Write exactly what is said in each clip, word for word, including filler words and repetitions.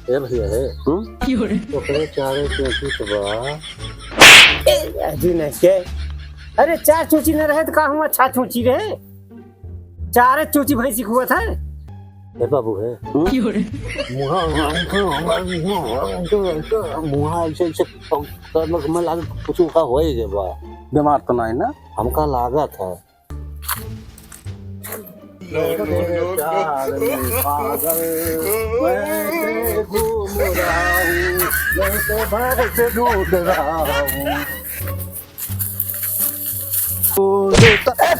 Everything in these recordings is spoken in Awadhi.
ए भैया हे। हम्म? ओकरे चारे चूची तो बा। ए, अजी नहीं के। अरे चार चूची न रहे तो का हुआ, छा चूची रहे। चारे चूची भैंसी खुआ था। ए बाबू हे। हम्म? मुहा, मुहा ऐसे, ऐसे कर लो, मैं लागे कुछ का होए जे बा। बीमार तो नहीं ना? हमका लागत है। ए,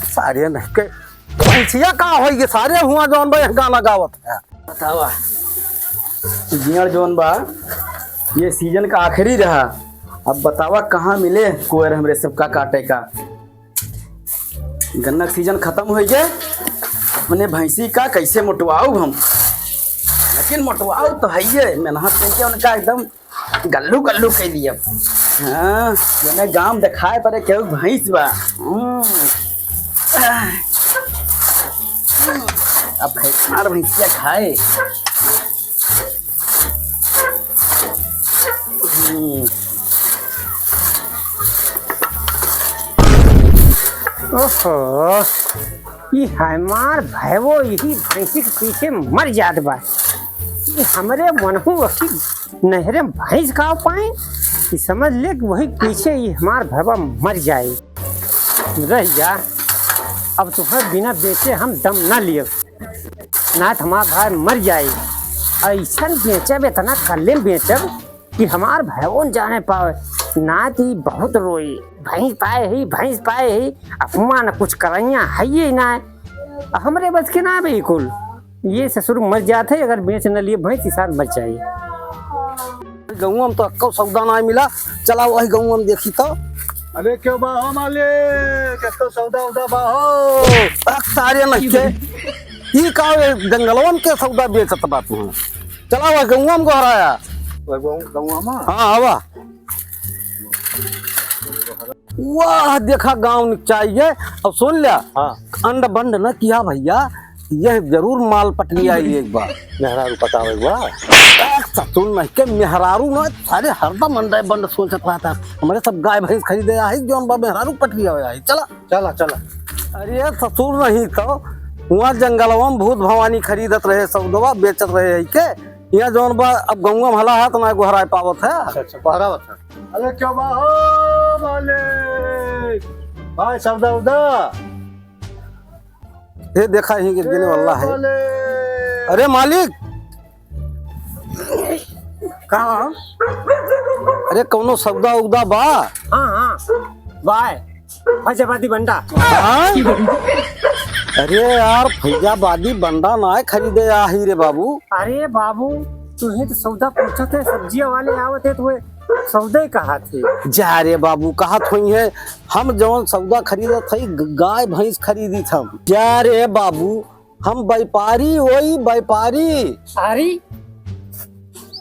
सारे नहीं के भैंसिया का होई, ये सारे हुआ जौन बा, यह गाना गावत है। बतावा, ये जौन बा, ये सीजन का आखिरी रहा। अब बतावा, कहाँ मिले कोयर हमरे सबका काटे का? गन्ना के सीजन खतम होइ गए, अपने भैंसी का कैसे मोटवाऊ हम, लेकिन मोटवाऊ तो है ये, मेहनत करके उनका एकदम गल्लू गल्लू कइ दिया। हाँ, जने गांव देखाए पड़े केहू भैंस बा। हम्म। अब खाए, मार भैंसिया खाए। हम्म। ओहो, ई हमार भैवो यही भैंसी के पीछे मर जात बा। ई हमरे मनहू अखी नहरे में भैंस का पाए, ई समझ ले कि वही पीछे ई हमार भैवा मर जाए। रह जा, अब तुम्हें बिना बेचे हम दम ना लियब, ना तो हमार भाई मर जाए। ऐसन बेचब, इतना कल्ले बेचब कि हमार भैवो न जाने पावे, ना तो ई बहुत रोई। भैंस पाए ही, भैंस पाए ही, अपमान कुछ करैया है ही ना। हमरे बस के ना बे कुल। ये ससुर मर जात है, अगर बेच न लिए भैंस, ई साथ बच जाए। गौवा में तो अक्को सौदा ना मिला, चला वही गौवा में देखी तो। अरे क्यों बा हो मालिक, अक्को सौदा उदा बा हो? अक सारे नहीं के, ई का ये जंगलवन के सौदा बेचत बा तू? चला वही गौवा में गोहराया। वही गौ-, गौवा में? हाँ, आवा। वाह, देखा गाँव निकचाई है। अब सुन लिया, हाँ। अंड बंड न किया भैया, यह जरूर माल पटरी आई एक बार। मेहरारू पटावे एक बार। ए, ससुर नहीं के मेहरारू न, सारे हरदम अंडे बंड सोचत रहता। हमरे सब गाय भैंस खरीदे आई, जौन बा मेहरारू पटरी आवे आई। चला। चला, चला। अरे ससुर नहीं तो, हुआ जंगलवा में भूत भवानी खरीदत रहे, सौदवा बेचत रहे है के। यहाँ जौन बा, अब गौवा में हला है तो ना गोहराए पावत है। अच्छा, अच्छा, गोहरावत है। अरे क्या बा हो मालिक? भाई सौदा उदा। ये देखा ही कि देने वाला है। मालिक। अरे मालिक। कहाँ? अरे कौनो सौदा उदा बा? हाँ, हाँ, बा है। फैजाबादी बंडा। हाँ? अरे यार, फैजाबादी बंडा ना खरीदे आही रे बाबू। अरे बाबू, तुहे तो सौदा पूछत है, सब्जिया वाले आवत है, तुहे सौदे कहा थे। जा रे बाबू, कहा थोई है, हम जौन सौदा खरीदत हई, ग-, गाय भैंस खरीदी थम। जा रे बाबू, हम व्यापारी होई, व्यापारी। सारी?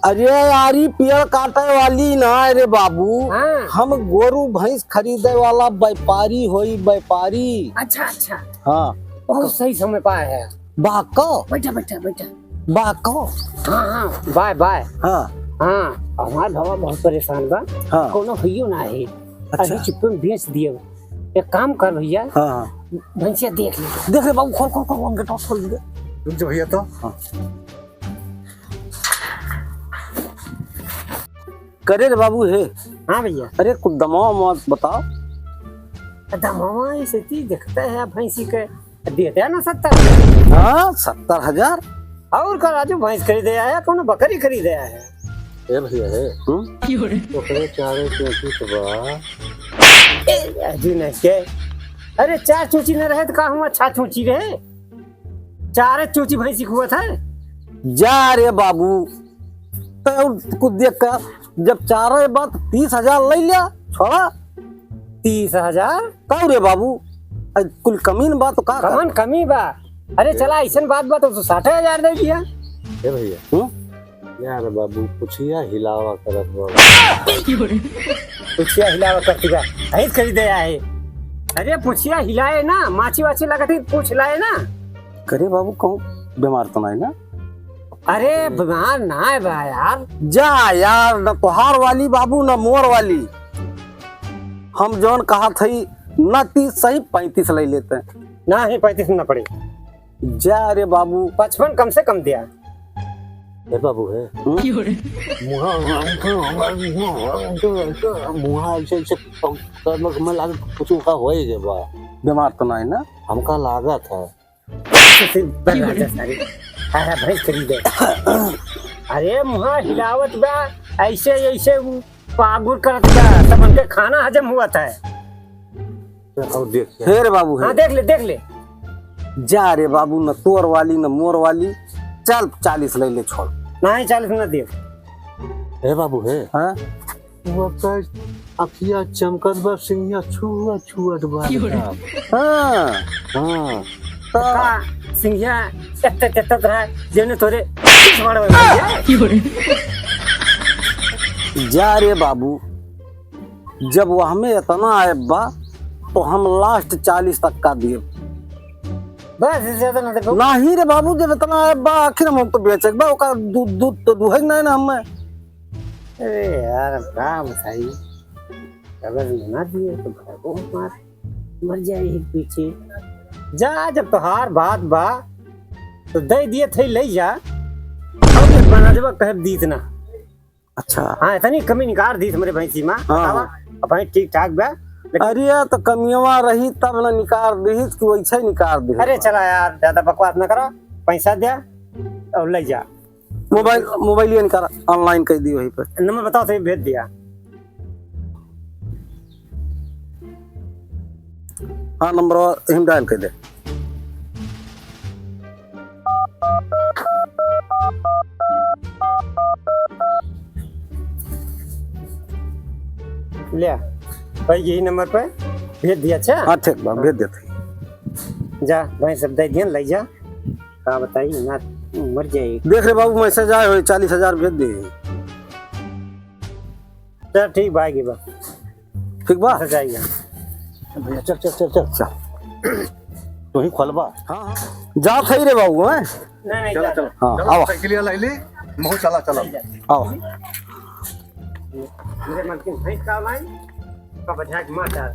अरे यारी, पेड़ काटे वाली ना, अरे बाबू। हाँ। हम गोरू भैंस खरीदे वाला व्यापारी होई, व्यापारी। अच्छा, अच्छा। हाँ। बहुत सही समय पाया है। बा को? बैठा, बैठा, बैठा। बा को? हाँ, हाँ, बाय, बाय। हाँ। हाँ, हमार भवा बहुत परेशान बा। हाँ। कोनो भइयो ना है। अच्छा। अभी चुप्पे में बेच दिए। एक काम कर भैया। हाँ, हाँ। भैंसिया देख ले। देख ले बाबू, खोल, खोल, खोल, गेटवा खोल दे। रुक जा भैया तो। हाँ। करे रे बाबू हे। हाँ भैया। अरे कुछ दमवा मत बताओ। दमवा ऐसे ती देखता है भैंसी के, देते हैं ना सत्तर। हाँ, सत्तर हजार। और का राजू, भैंस खरीदे आया, कोनो बकरी खरीदे आया? ए भैया हे। हम्म? ओकरे चारे चूची तो बा। ए, राजू नहीं के। अरे चार चूची न रहे तो का हुआ, छा चूची रहे। चारे चूची भैंसी खुआ था। जा रे बाबू, तो कुछ देख का, जब चारे बात तीस हजार ले लिया, छोड़ा। तीस हजार? का रे बाबू, आज कुल कमीन बा तो का कमन कर? कमी बा। अरे चला, ऐसन बात बा तो साठ हजार दे दिया। ए भैया। हम्म? यार बाबू, पुछिया हिलावा करत बा। पुछिया हिलावा करती बा। भैंस खरीदे आए। अरे पुछिया हिलाए ना, माछी वाछी लगत ही, पूछ लाए ना। करे बाबू, कहूँ बीमार तो नहीं ना? अरे, बीमार नाहीं बा यार। जा यार, न तोहार वाली बाबू, न मोर वाली। हम जौन कहत हई, न तीस सही पैंतीस लइ लेते। नाहीं, पैंतीस न पड़ी। जा रे बाबू। पचपन कम से कम दिया। ए बाबू है। हम्म? मुहा, मुहा ऐसे, ऐसे कमर में लागे कुछ का होए गए बा। बीमार तो नाहीं ना? हमका लागत है। अरे भैंस खरीदे। अरे मुहा हिलावत बा, ऐसे, ऐसे उ पागुर करत बा, सब हमके खाना हजम हुआ था। और देख। हे रे बाबू, हे। हाँ, देख ले, देख ले। जा रे बाबू, न तोर वाली, न मोर वाली। चल, चालीस ले ले, छोड़। नहीं, चालीस ना दे। हे बाबू, हे। हाँ? वो कर अखिया चमकत बा, सिंहिया छुआ छुअत बा। हाँ। हाँ। तो का सिंहिया एत्ते तेत्ते रहा, जेने तोरे पीछ मारे में मर गया। जा रे बाबू, जब वह में इतना आयब बा, तो हम last चालीस तक का दिए। बस, इससे ज्यादा ना देखो। नहीं रे बाबू, जब इतना आयब बा, आखिर हम तो बेचे के बा, ओका दूध, दूध तो दुहे नहीं ना हमें। अरे यार, अब का बताई, अगर ना दिए तो भागो हमार, मर जाए ही पीछे। जा, जब तोहार बात बा, तो दे दिए थे, ले जा। अब ये बना देबा, कहे दीत ना। अच्छा। हाँ, इतनी कमी निकाल दी हमरे भैंसी माँ। हाँ। बतावा, अब भैंस ठीक ठाक बा, लेकिन अरे, तो कमियवा रही तब न निकाल दी कि वैसे ही निकाल दी। अरे चला यार, ज्यादा बकवास न करो, पैसा दे और ले जा। मोबाइल, मोबाइल ये निकाल, online कर दी वहीं पे। नंबर बताओ तो भेज दिया। हाँ, नंबर हम dial कर दे। ले, भाई, यही नंबर पे भेज दिया। अच्छा? हाँ, ठीक बा, भेज देते हैं। जा, भाई, सब दे दिया, ले जा। का बताई, ना मर जाए। देख रे बाबू, message आए हुए, चालीस हजार भेज दे। चल, ठीक बा, आगे बा। ठीक बा? अच्छा, जाइए। भैया, चल, चल, चल, चल। चल। तू ही खोलबा। हाँ, हाँ। जा थई रे बाबू, हैं? नहीं, नहीं, चला, जा। चला। हाँ, चला, आवा। साइकिलिया लाई ली, महू चला, चला। आवा। मेरे मन की भैंस का लाई, का बजाय के मार डाल।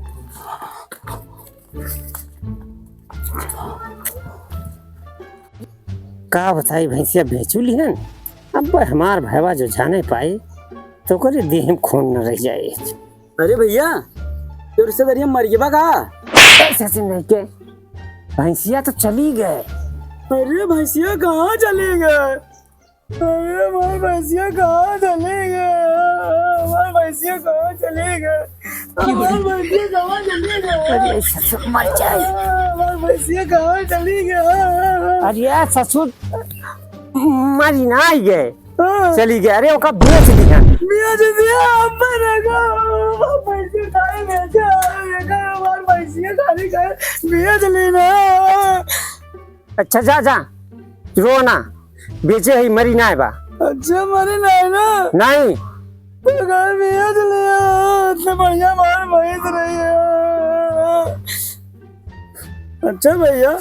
का बताई, भैंसिया बेचू लिहन। अब हमार भैवा जो जाने पाई, तो ओकरे देह में खून न रह जाए। अरे भैया, तो रिश्तेदारिया मर गया का? ऐसे से नहीं के, भैंसिया तो चली गए। अरे भैंसिया कहाँ चली गए? अरे हमार भैंसिया कहाँ चली गए? हमार भैंसिया कहाँ चली गए? हमार भैंसिया कहाँ चली गए? अरे ससुर मर जाए। हमार भैंसिया कहाँ चली गए? अरे ससुर मरी ना आई गए। हाँ। चली गए। अरे ओका बेच दिया। बेच दिया, अब्बा रखा। हमार भैंसिया काहे बेचा? हमार भैंसिया खाली काहे बेच ली ना? अच्छा, जा, जा, रो ना, बेचे ही, मरी नाय बा। अच्छा, मरी नाय ना? नहीं। तो घर में ये तो ले आया, इतने बढ़िया मार भैंस रही है। अच्छा भैया,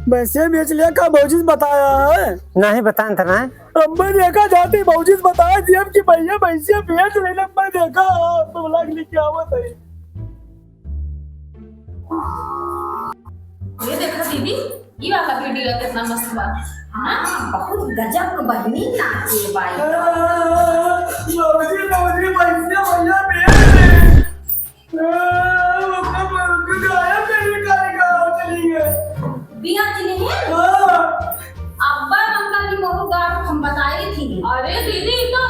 भैंसिया बेच लिया का भौजी से बताया है? नहीं बतान था ना। अम्मा देखा जाती भौजी से बताया जी हम कि भैया भैंसिया बेच रही, अम्मा देखा तो लाग लेके आवत है। ये देखा दीदी, ई वाला वीडियो कितना मस्त बा। हाँ, बहुत गजब के बहिनी नाचे बाई। बाबूजी, बाबूजी, भैंसिया भैया बेच दे। गायब करने का गाँव चली गए। बिया चली है? हाँ। अब्बा हमका की महू गाँव हम बताई थी। अरे दीदी, ई तो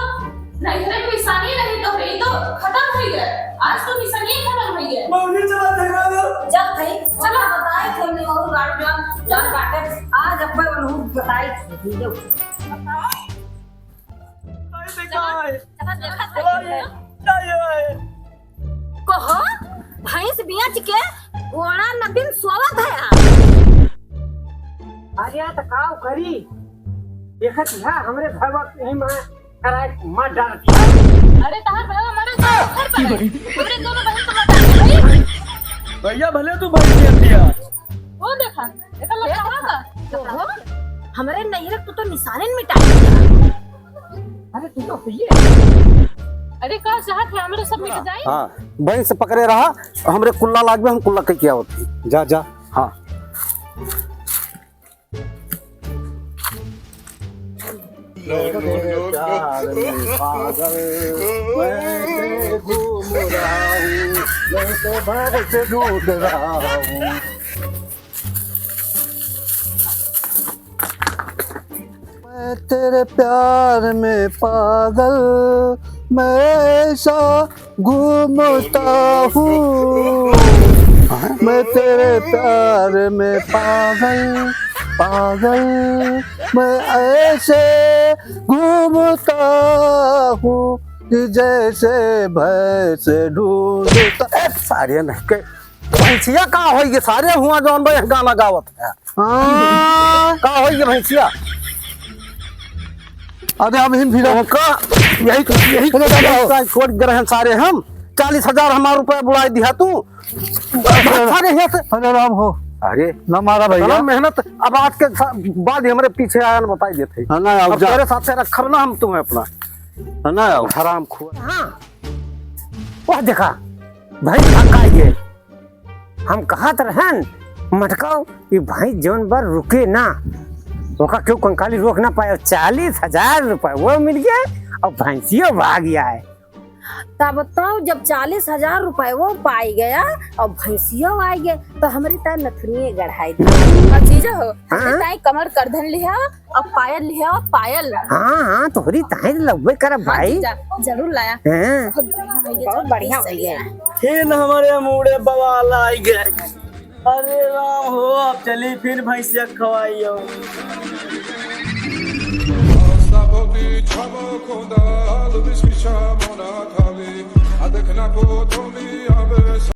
नैहरे के निशानी रही तो, ई तो खतम होइ गए। आज तो निशानी खतम होइ गए। मौली चला देगा तो। जब भाई, चला बताए थे हमने महू गाँव जौन, जौन बाटे, आज अब्बा महू बताई थी। भाई देखा है। चला, चला, देखा है। चला, ये, क्या ये है? कहो, भैंस बेच के घोड़ा नदीन सोवत है आप। अरे, त काव करी? देखत है, हमरे भैया के ही माँ कराए, मार डालती है। अरे, तहार भैया मरे तो घर पर है। हमरे दोनों बहन को लौटा के भाई। भैया, भले तू भाई दे दिया। वो देखा, देखा, लौटा का। ओहो। हमरे नैहर क तो निशाने न मिटा दिया। अरे तू तो हुई है। अरे का चाहत है, हमरे सब मिट जाई? हाँ, भैंस पकड़े रहा, हमरे कुल्ला लागबे, हम कुल्ला कइके आवत ही। जा, जा। हाँ। मैं तेरे प्यार में पागल, मैं तेरे घूम रहा हूँ, मैं तो भैंस ढूंढ रहा हूँ। मैं तेरे प्यार में पागल, मैं ऐसा घूमता हूँ। मैं तेरे प्यार में पागल, पागल, मैं ऐसे घूमता हूँ कि जैसे भैंस ढूंढता। ए, सारे नहीं के भैंसिया का होई गे सारे हुआ जौन बा यह गाना गावत है। हाँ। का होई गे भैंसिया? अरे हम हिम फिरा। उनका यही, यही अरे दादा। यही का छोड़ दे रहे हैं सारे हम। चालीस हजार हमारा रुपया बुड़ाई दिया तू। सारे यहाँ से। अरे राम हो। अरे। ना मारा भैया। इतना मेहनत अब आज के सा-, बाद ही हमरे पीछे आया न बताई देते। हाँ, ना, अब अब जा। तेरे साथ से रखब ना हम तुम्हें अपना। हाँ, ना, आओ। हराम खोर। हाँ। वह देखा, भैंस भक्काई गे। हम कहत रहन, मटकाओ, ई भैंस जौन बा रुके ना, ओका केहू कंकाली रोक ना पाए। चालीस हजार रुपये वो मिल गया और भैंसियो भाग गया है। तब तो जब चालीस हजार रुपये वो पाई गया और भैंसियो आ गया, तो हमरी ताई नथुनिये गढ़ाई दी। और जीजा हो, हाँ? हमरी ताई कमर करधन लिहा अब पायल लिहे हो, पायल। हाँ, हाँ, तोहरी ताई लउबे करब हाँ, भाई। जीजा, जरूर लाया। हाँ। बहुत बढ़िया हो गया। फिर हमारे मूड़े बवाल आई गए। अरे राम हो, अब चली फिर भैंसिया खवाई हो।